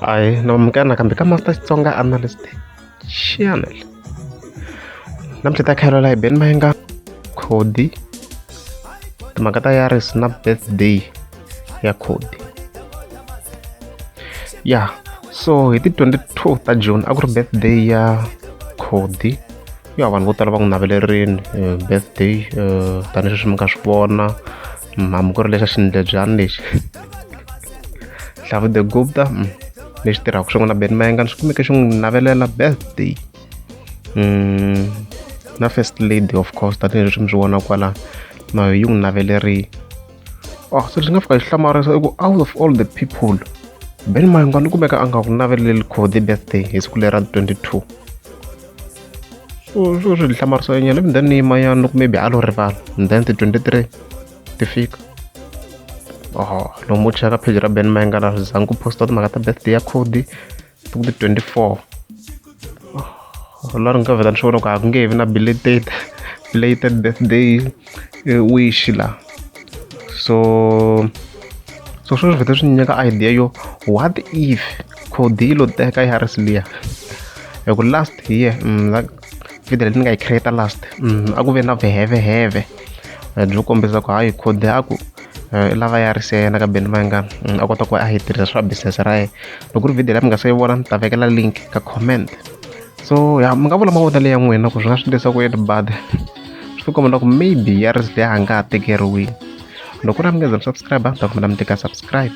Ahee na amukela nakambe ka Master Xitsonga Analyst Channel namuntlha ta khalela hi Ben Mayenga Khodi timhaka ta Yaris na birthday ya Khodi ya so hi ti 22 ta June a ku ri birthday ya Khodi ya vanhu vo tala va n'wi navelerini birthday tanihileswi mi nga swi vona hambi ku ri lexa xindledyana lexi Hlavu the Gupta lexi tirhaka swin'we na Benny Mayengani swi kumeke xi n'wi navelela birthday na first lady of course tanihileswi mi swi vona kwala na yi n'wi navelerile oh se lexi nga fika xi hlamarisa i ku out of all the people Benny Mayengani u kumeka a nga ku naveleli Khodi birthday hi siku leri ra 22 so swo swi hlamarisa nyana ivi then ni yima nyana loko maybe a lo rivala and then ti 23 ti fika oho lomu u cheka page ra Ben Mayengani a zangi ku posta timhaka ta birthday ya Khodi siku ti 24 la ri nga vhela ni swi vona ku a ku nge vi na belated belated birthday wish la so so sweswo swi vhete swi nyika idea yo what if Khodi yi lo teka Yaris liya hi ku last year video leyi ni nga yi create last a ku ve na vhevhevhe byo kombisa ku hayi Khodi a ku i lava Yaris ya yena ka Benny Mayengani a kota ku va a yi tirhisa swa business ra yena loko ku ri video leyi mi nga se yi vona ni ta vekela link ka comment so ya mi nga vula mavonelo ya n'wina ku swi nga swi endlisa ku yini but swi ti komba na ku maybe Yaris liya a nga ha tekeriwi loko ku ri a mi nge za mi subscribe ni ta kombela mi teka subscribe.